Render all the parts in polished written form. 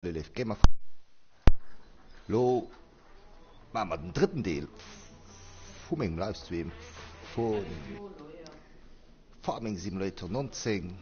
Léif Gamer, lo maache mer den drëtten Deel vu mengem Livestream vu Farming Simulator 19.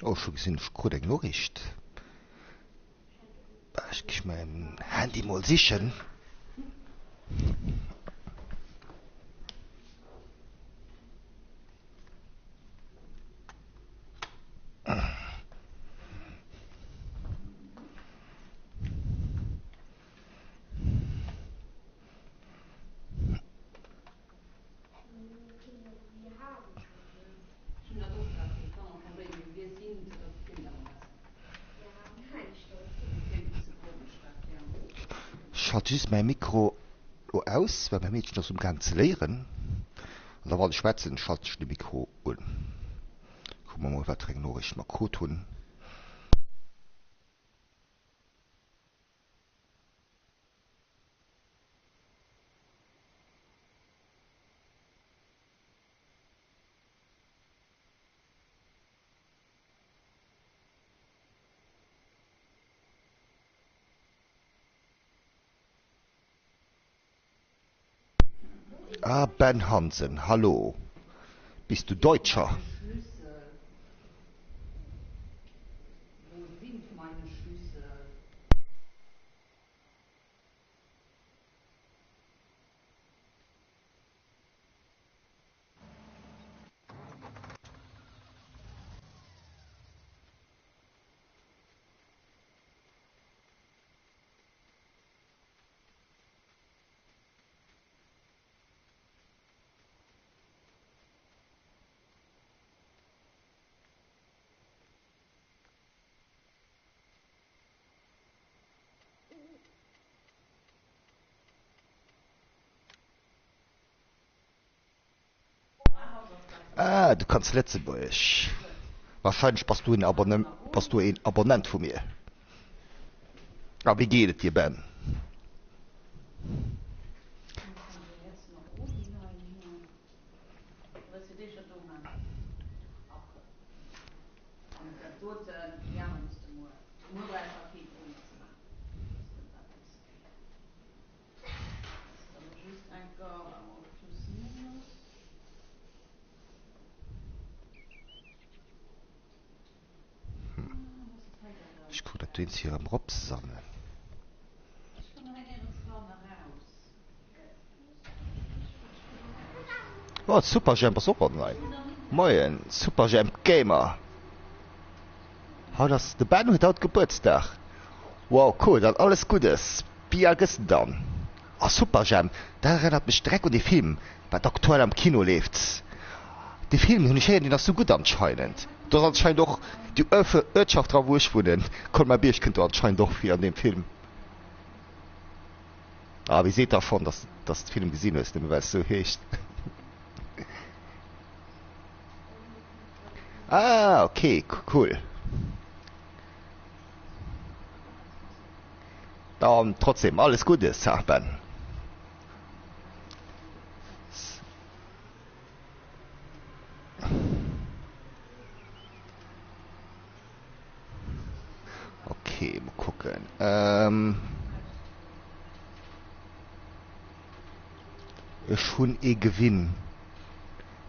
Oh, ech hu gesinn, ech krut eng Noriicht. Ech gi mäin Handy mol sichen. Ech schalte just mäi Mikro lo aus, well mäi Meedchen ass umgaang ze léieren. An da wann ech schwätzen, schalte ech de Mikro un. Kucke mer mol, wat fir eng Noriicht mer krut hunn. Ah, Ben Hansen, hallo. Bist du Deutscher? Ah, du kanns Lëtzebuergesch. Wahrscheinlech bass du en bass du een Abonnent vu mir. A wéi geet et dir, Ben? Ech kucken dat dohinz fir erëm erop ze sammelen. Oh, Superjhemp ass och online. Moien Superjhemp Gamer. Haut ass de Ben huet haut Gebuertsdag. Wow cool, dann alles Guddes. Wéi al gëss de dann? Oh Superjhemp, dat erënnert mech direkt un dee Film wat aktuell am Kino leeft. Dee Film hunn ech héieren, deen ass sou gutt anscheinend. Do ass anscheinend och déi Uertschaft dran wou ech wunnen, Colmar-Bierg kënnt do anscheinend och vir an deem Film. Ah wie seet da schonn dass dass de Film gesinn hues, nëmme well es sou heescht. Ah ok, cool. Dann trotzdem alles Guddes, ha Ben. Ok, mol kucken. Ähm. Ech hunn ee Gewinn.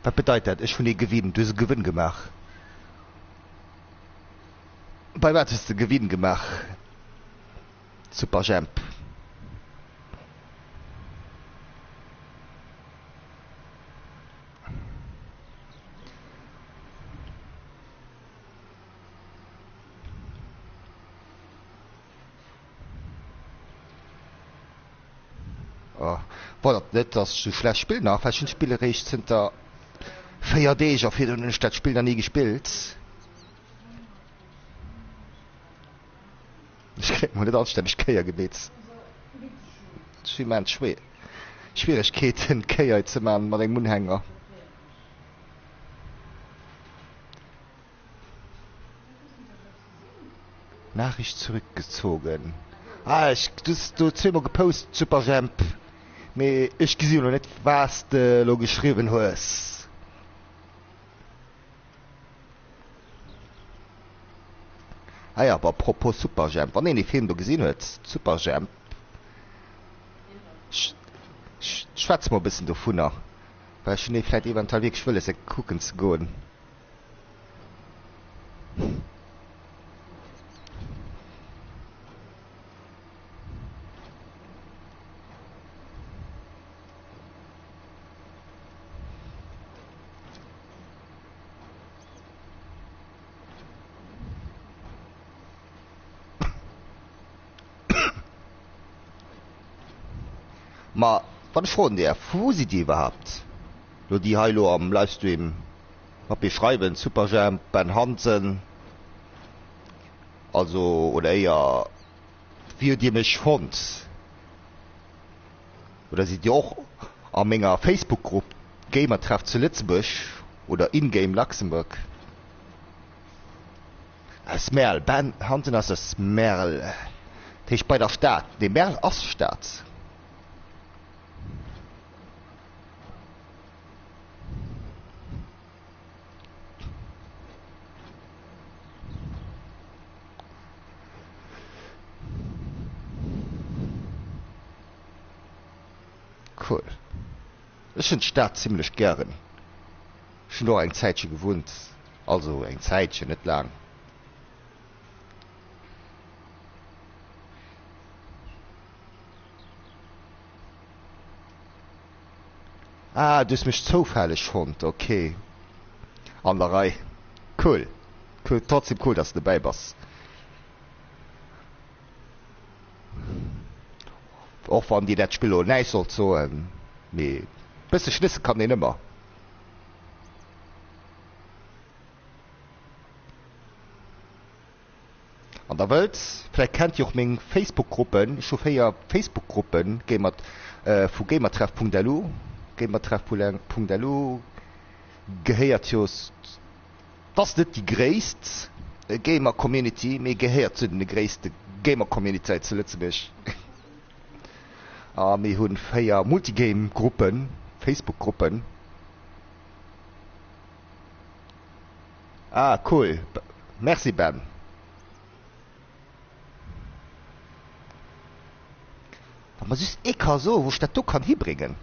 Wat bedeit dat, ech hunn ee Gewinn? Du hues e Gewënn gemaach. Bei wat hues de Gewinn gemaach? Superjhemp. Oh, wonnert net dass ech sou schlecht spillen nach, well ech hunn d'Spill eréischt zënter 4 Deeg a virdrun hunn ech dat Spill nach ni gespillt. Ech kréien mol net anstänneg Kéier gemeet. Ech hu immens Schwieregkeeten Kéier ze man mat engem Unhänger. Nachricht zurückgezogen. Ah ech du hues do zweemol gepost Superjhemp, mee ech gesi jo lo net was de lo geschriwwen hues. Ah jo, a propos Superjhemp, wann een dee Film do gesinn huet, Superjhemp, schwätz mol e bëssen dovunner, well ech hunn dee vläit eventuell wierklech wëlles e kucken ze goen. Ma wann ech froen däerf, vu wou sidd Dir iwwerhaapt? Lo déi hei lo am Livestream mat mir schreiwen, Superjhemp, Ben Hansen, also oder éier wéi hutt Dir mech fonnt? Oder sidd Dir och a menger Facebook-Grupp Gamertreff zu Lëtzebuerg oder InGame Luxembourg? Aus Merl, Ben Hansen ass aus Merl, dat heescht bei der Stad, nee Merl ass Stad. Cool. Ech hunn d'Stad zimlech gären. Ech hunn do och eng Zäitche gewunnt. Also eng Zäitchen, net laang. Ah, du hues mech zoufälleg fonnt, ok. An der Rei. Cool. Cool, trotzdem cool, dass du dobäi bass. Och wann dir dat Spill elo näischt sollt soen, mee bësse schnësse kann een ëmmer. An der wëllt, vläit kennt dir och meng Facebook-Gruppen, ech hu 4 Facebook-Gruppen, Gamer, vu Gamertreff.lu, Gamertreff.lu gehéiert jo, ass net déi gréisst Gamer-Community, mee gehéiert zu den gréisste Gamer-Communityë zu Lëtzebuerg. A mir hu 4 Multigame-Gruppen, Facebook-Gruppen. Ah cool, merci Ben. Wa mer just ee ka soen wou ech dat do kann hibréngen,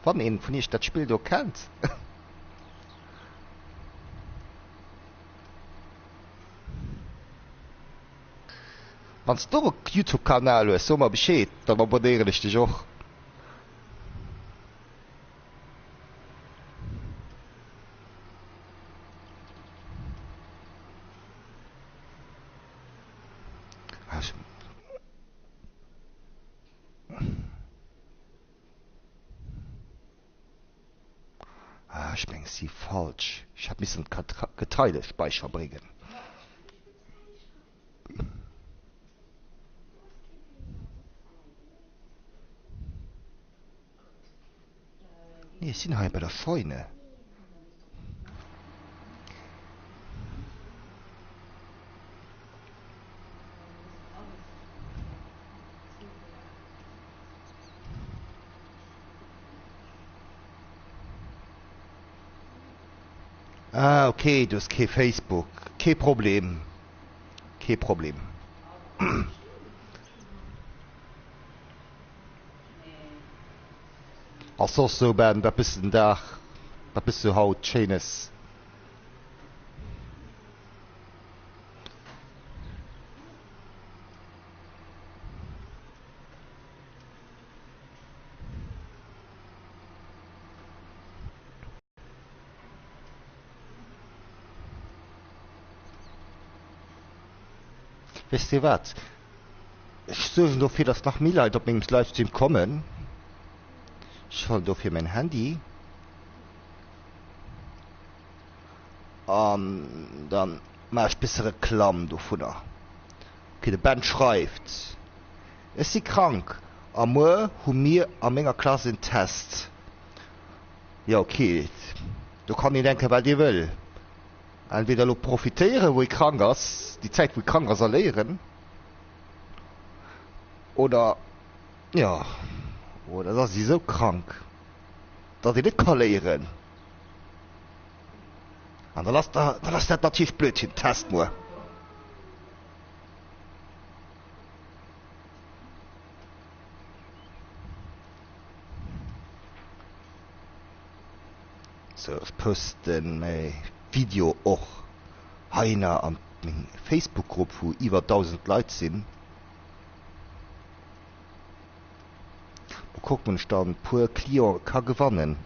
wann een vun iech dat Spill do kennt. Wanns de och e Youtube Kanal hues, so mer Bescheed, dann abonnéieren ech dech och. Ah, ech meng ech si falsch. Ech hätt missen d'Getreidespeicher bréngen. Nee, ech sinn hei bei der Scheune. Ah, okay, du hues kee Facebook. Kee Problem. Kee Problem. A soss sou Ben, wat bist den Dag, wat bist du haut Schéines? Weess de wat? Ech suergen dofir, dass nach méi Leit op mengem Livestream kommen. Ech huelen dofir mäin Handy an dann maache ech bësse Reklamm dovunner. Ok, de Ben schreift, Ech si krank a muer hu mir a menger Klass en Test. Jo ok, do kann een denken wat ee wëll. Entweder elo profitéieren wou ee krank ass, déi Zäit wou ee krank ass a léieren, oder jo, oder et ass ee sou krank datt een net ka léieren an dann ass dann ass dat natierlech blöd fir den Test muer. Sou, ech posten mäi Video och heihinner an meng Facebook-Grupp, wou iwwer 1.000 Leit sinn. Mol kucken, ob ech dann e puer Cliente ka gewannen.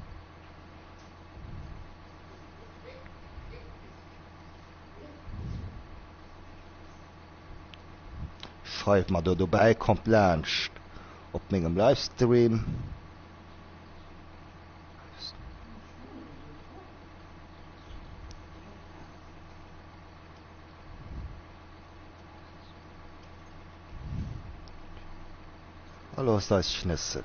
Schreift mer do dobäi, kommt laanscht op mengem Livestream. A loosst eis schnëssen.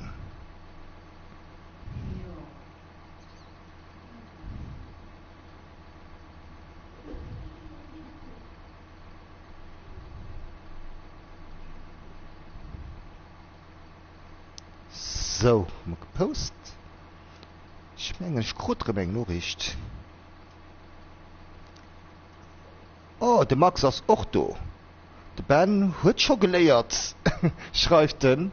Sou, hu mer gepost. Ech mengen ech krut rëm eng Noriicht. Oh, de Max ass och do. De Ben huet scho geléiert, schreift en.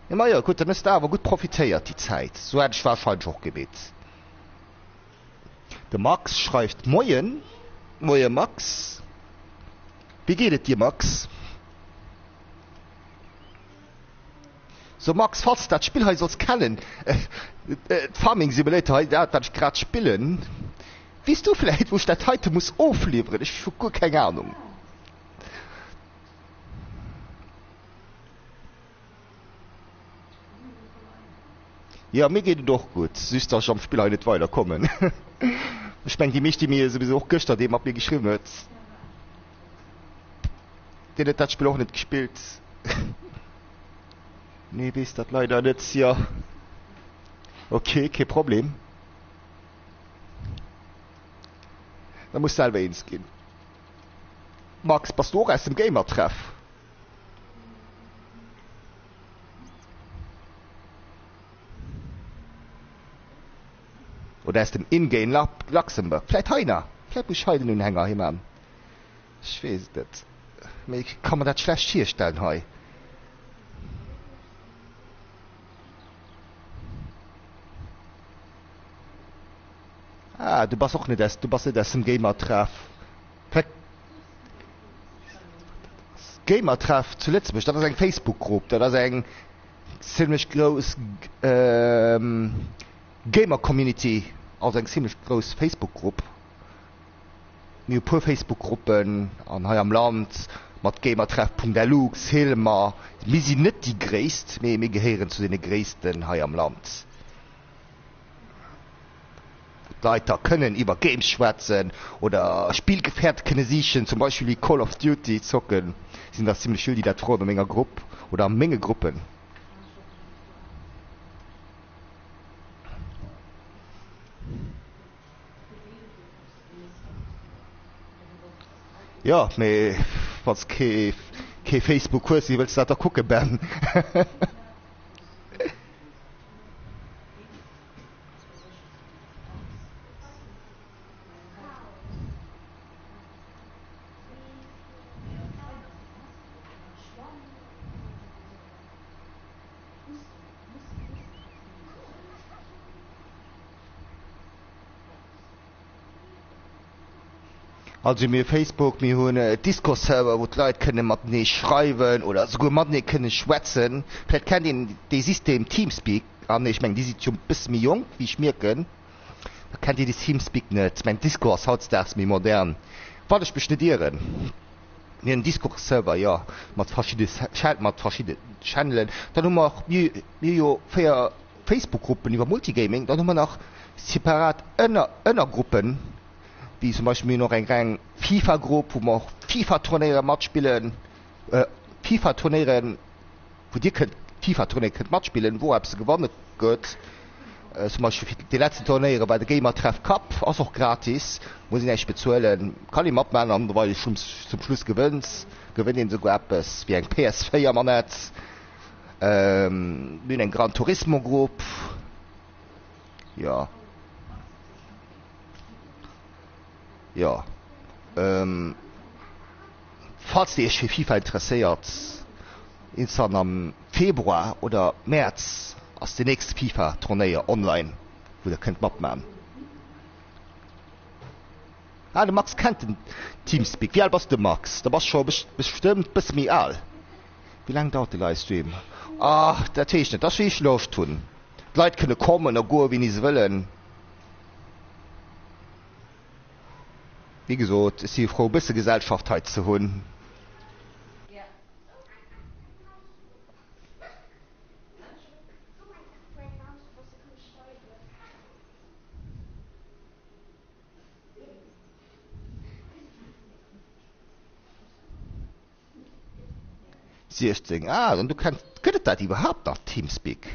Jo, majo, gutt, dann hues de awer gutt profitéiert déi Zäit. Sou hätt ech warscheinlech och gemeet. De Max schreift, Moien. Moie Max. Wéi geet et dir Max? So Max, falls de dat Spill hei solls kennen, Farming Simulator hei, dat wat ech grad spillen, weess du vläit wou ech dat heite muss ofliwweren? Ech hu guer keng Ahnung. Jo, mir geet et och gutt, just dass ech am Spill hei net weider kommen. Ech mengen déi meescht déi mir souwisou och gëschter dee mat mir geschriwwen huet, deen huet dat Spill och net gespillt. Nee, weess dat leider net. Jo, ok, kee Problem. Da muss selwer eens ginn. Max, bass du och aus dem Gamertreff? Oder aus dem InGame Luxembourg? Vläit hei nach? Vläit muss ech hei den Unhänger himan. Ech weess et net. Mee ech ka mer dat schlecht virstellen hei. Ah, du bass och net aus, du bass net aus dem Gamertreff. Gamertreff zu Lëtzebuerg, dat ass eng Facebook-Grupp, dat ass eng zimmlech grouss Gamer-Community, also eng zimmlech grouss Facebook-Grupp. Mir hu puer Facebook-Gruppen an hei am Land mat Gamertreff.lux, Hilmer. Mir sinn net déi gréisst, mee mir gehéieren zu deene gréissten hei am Land. Wou d'Leit da kënnen iwwer Games schwätzen oder Spillgefährte kënne sichen, zum Beispill wéi Call of Duty zocken. Sinn der zimmlech vill, déi dat froen a menger Grupp oder a menge Gruppen. Jo, mee wann s kee kee Facebook hues, wéi wëlls de dat da kucken, Ben? Also mir hu Facebook, mir hunn Discord-Server, wou d'Leit kënne matenee schreiwen oder souguer matenee kënne schwätzen. Vläicht kennt een dee System Teamspeak. Ah nee, ech mengen, Dir sidd jo e bësse méi jonk, wéi ech mierken. Da kennt Dir de Teamspeak net. Ech mengen, Discord ass hautdesdaags méi modern, wann ech mech net ieren. Mir hunn en Discord-Server, jo, mat verschidde mat verschidde Channelen. Dann hu mer och, mir hu jo 4 Facebook-Gruppen iwwer Multigaming. Dann hu mer nach separat Ënner Ënnergruppen. Wéi zum Beispill mir hunn och eng reng FIFA-Grupp, wou mer och FIFA-Turnéiere matspillen, FIFA-Turnéieren, wou Dir kënnt FIFA-Turnéiere kënnt matspillen, wou och eppes ze gewanne gëtt. Zum Beispill fir dee letzten Turnéiere war de Gamertreff Cup, ass och gratis, muss een näischt bezuelen, kann ee matmaachen an wa ee zum Schluss gewënnt, gewënnt een esouguer eppes wéi eng PS4-Manett. Mir hunn eng Gran Turismo-Grupp, jo. Jo, falls dir iech fir FIFA interesséiert, irgendwann am Februar oder Mäerz ass den nächste FIFA Turnéier online wou der kënnt matman. Ah de Max kennt den Teamspeak. Wéi al bass de Max? Da bass scho bestëmmt bësse méi al. Wéi laang dauert de Livestream? Ah dat weess ech net, ass wéi ech Loscht hunn. D'Leit kënne kommen a goen wéini se wëllen. Wéi gesot, ech si frou e bësse Gesellschaft hei ze hunn. 16, Ah, an du kenns, gëtt et dat iwwerhaapt nach, Teamspeak?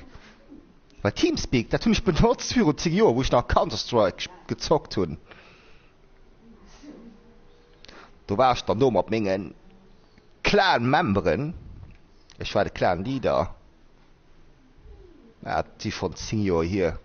Well Teamspeak, dat hunn ech benotzt virun 10 Joer, wou ech nach Counter-Strike gezockt hunn. Do war ech dann do mat mengen Clan-Memberen, ech war de Clan-Leader, dat si schonn 10 Joer hier.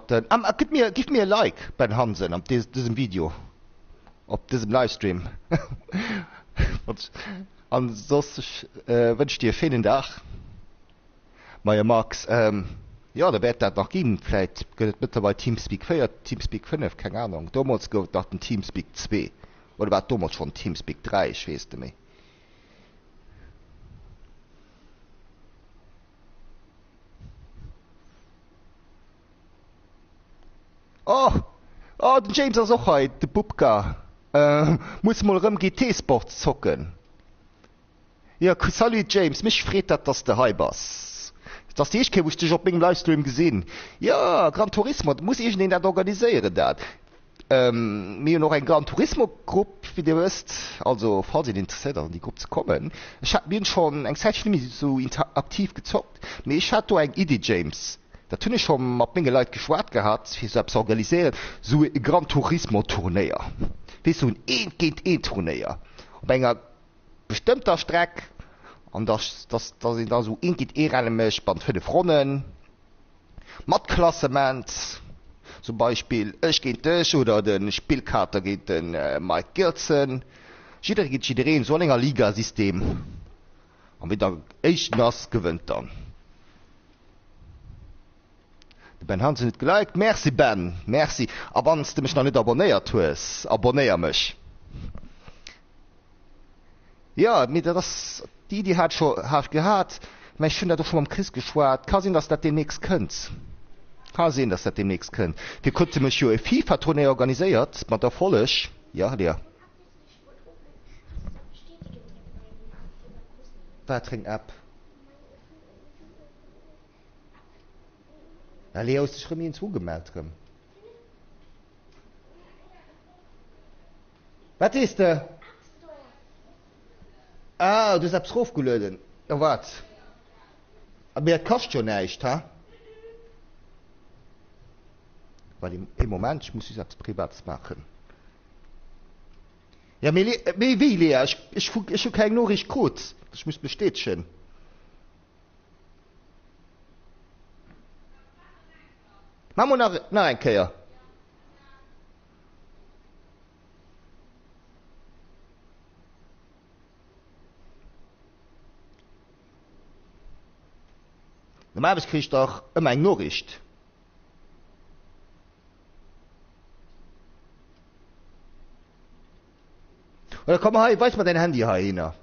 Den am gib mir gib mir e Like Ben Hansen op dësem Video op dësem Livestream an soss wënsch dir e schéinen Dag. Majo Max, jo da wäert dat nach ginn. Vläit gëtt et mëttlerweil Teamspeak 4, Teamspeak 5, keng Ahnung. Domols gouf et nach den Teamspeak 2 oder war et domols schonn Teamspeak 3, ech weess et net méi. Oh! Oh den James ass och hei, de Bubka. Muss mol erëm GT Sports zocken. Jo, salut James, mech freet dat dass de hei bass. Et ass déi éischt Kéier wou ech dech op mengem Livestream gesinn. Jo, Gran Turismo, et muss iergendeen dat organiséieren dat. Mir hunn och eng Gran Turismo Grupp, wéi dir wësst, also falls een interesséiert ass an déi Grupp ze kommen. Ech hat, mir hunn schonn eng Zäitchen net méi esou aktiv gezockt, mee ech hat do eng Iddi James, dat hunn ech scho mat menge Leit geschwat gehat, fir esou eppes ze organiséieren, esou e Gran Turismo Turnéier, weess esou en Eent géint Eent Turnéier op enger bestëmmter Streck an dass dass dass een da sou eent géint ee Renne mécht bannent 5 Ronnen mat Klassement, zum Beispill ech géint dech oder de Spillkater géint de Mike Gilson, jidderee géint jiddereen, sou an enger Ligasystem an wien da éischten ass gewënnt dann. De Ben Hansen huet geliked, merci Ben, merci a wann s de mech nach net abonnéiert hues, abonnéier mech. Jo, mee dat ass, déi Iddi hat ech scho hat gehat, mä ech hunn dat och scho mam Chris geschwat. Ka sinn, datt dat deemnächst kënnt. Ka sinn, datt dat deemnächst kënnt. Fir kuerzem hu ech jo e FIFA-Tournéier organiséiert, mat Erfolleg. Jo, Léa? Wat fir eng App? Ah, Léa, hues dech rëm iergendwou ugemellt rëm? Wat sees de? Ah, du hues eppes rofgelueden. Oh, wat? Mee dat kascht jo näischt, ha? Waart ee Moment, ech muss just eppes Privates maachen. Ja, mee, mee wéi, Lea? Ech, ech hu, ech hu keng Noriicht krut. Ech muss bestätegen. Maa mol nach nach eng Kéier. Normalerweis kritt ech dach ëmmer eng Noriicht. Oder komm hei, weis mer däin Handy heihinner.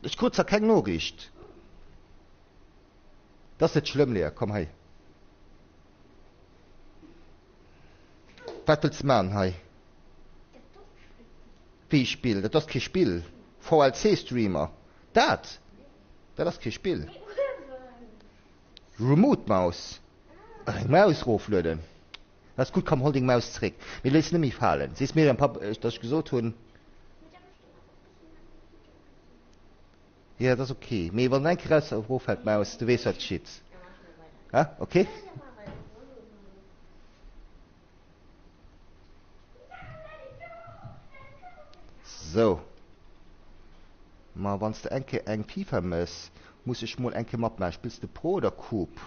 Ech krut zwar keng Noriicht. Dat ass net schlëmm, Lea, komm hei. Wat wëlls de man hei? Wéi Spill? Dat ass kee Spill. VLC Streamer. Dat? Dat ass kee Spill. Remote Mouse. Eng Maus roflueden. Dat ass gutt, komm hol deng Maus zeréck. Mee léiss se net méi falen. Sees Miriam Papp, datt ech gesot hunn. Jo, dat ass ok. Mee wann eng Kéier raus eroffält d'Maus, du weess wat geschitt. Ha, ok? Sou. Ma wann s de eng Kéier eng FIFA mëss, muss ech mol eng Kéier matmaachen. Spills de Pro oder Coop?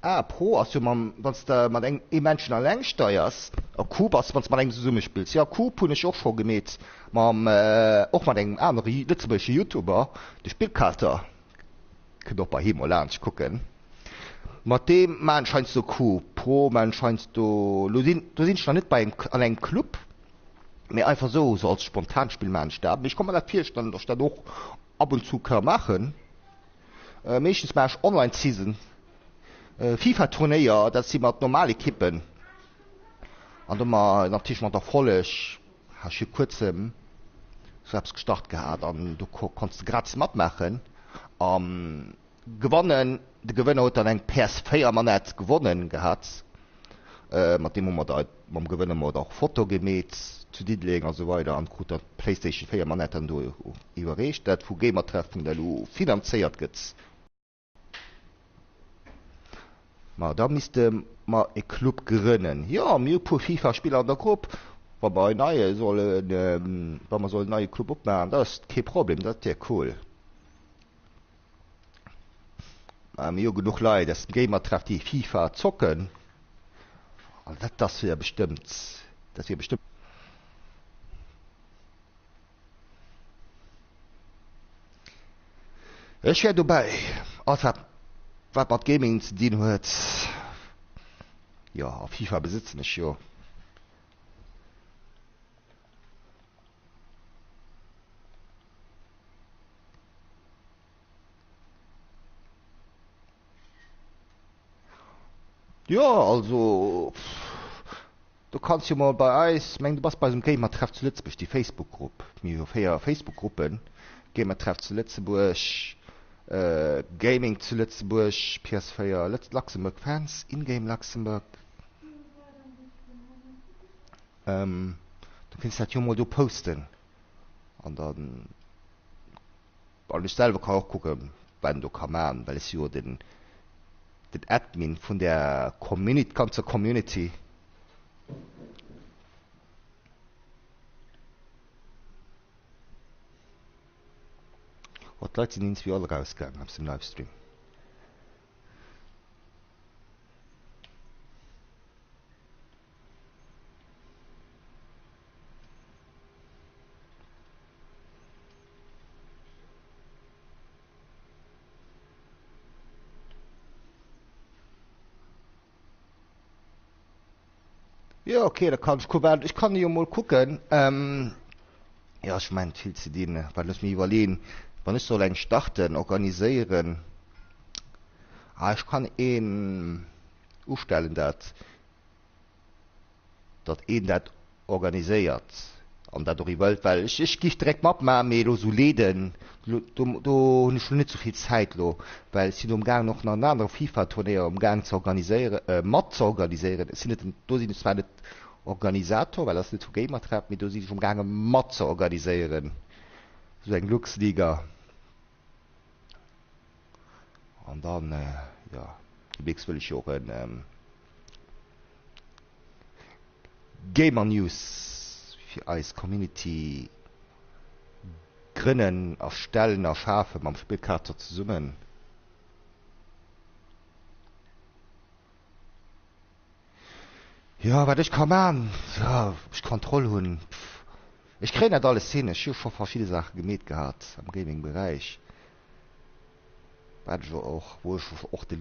Ah, Pro ass jo mam, wann s de mat engem ee Männchen alleng steiers. A Coop ass wann s de mat engem zesumme spills. Jo, Coop hunn ech och scho gemeet mam, och mat engem anere lëtzebuergesche Youtuber, de Spillkater. Kënnt och bei him mol laanscht kucken. Mat deem maan ech heiansdo Coop. Pro maan ech heiansdo, lo sinn, do sinn ech nach net bei engem, an engem Club, mee einfach sou, sou als Spontanspill maan ech dat. Mee ech ka mer dat virstellen, datt ech dat och ab und zu ka maachen. Meeschtens maan ech Online Season FIFA Turnéier, dat si mat normal Ekippen an do ma natierlech mat Erfolleg. Hat ech vir kuerzem sou eppes gestart gehat an do konns de gratis matmaachen a gewannen. De Gewënner huet dann eng PS4 Manett gewonnen gehat. Mat deem hu mer da mam Gewënner mer da och Foto gemeet zu Diddeleng a sou weider an krut dann d'Playstation 4 Manett dann do iwwerreecht, dat vu Gamertreff.lu finanzéiert gëtt. Ma da misste mer e Club grënnen. Jo, mir hu puer FIFA-Spiller an der Grupp. Wa mer en neie sollen, wa mer sollen en neie Club opmaachen, dat ass kee Problem, dat wier cool. Mä mir hu genuch Leit aus dem Gamertreff, déi FIFA zocken. An dat ass wier bestëmmt, dat wier bestëmmt. Ech wär dobäi. Alles wat wat mat Gaming ze dinn huet. Jo, a FIFA besëtzen ech jo. Jo, also du kanns jo mol bei eis, meng du bass bei eisem Gamertreff zu Lëtzebuerg, déi Facebook-Grupp, mir hu jo 4 Facebook-Gruppen, Gamertreff zu Lëtzebuerg, Gaming zu Lëtzebuerg, PS4 Lëtz Luxembourg Fans, In-Game Luxembourg. Du kéints dat jo mol do posten an dann. An ech selwer kann och kucken, wat een do ka man, well ech si jo den den Admin vun där Community, ganzer Community. Oh, d'Leit sinn iergendwéi all erausgaangen aus dem Livestream. Jo ok, da kann ech kucken. Ech kann jo mol kucken. Ähm, jo ech mengen vill ze dinn. Well looss mir iwwerleen, wann ech soll eng starten, organiséieren. Ah ech kann een ustellen dat. datt een dat organiséiert an dat och iwwerhëlt, well ech, ech géif direkt matmaachen, mee elo esou leeden, do, do hunn ech elo net esou vill Zäit elo, well ech sinn elo amgaangen och nach en anere FIFA-Turnéier amgaang ze organiséieren, mat ze organiséieren. Ech sinn net den, do sinn ech zwar net Organisator, well dat ass net vu Gamertrap, mee do sinn ech amgaange mat ze organiséieren, esou eng Luxliga. An dann, jo, deemnächst wëll ech jo och en Gamer News fir eis Community. Grënnen, erstellen, erschafe mam Spillcharakter zesummen. Jo, wat ech ka man, jo, ech Kontroll hunn, pff, ech kréien dat alles hin. Ech hu scho verschidde Saache gemeet gehat am Gaming-Beräich, wat ech och, wou ech och de.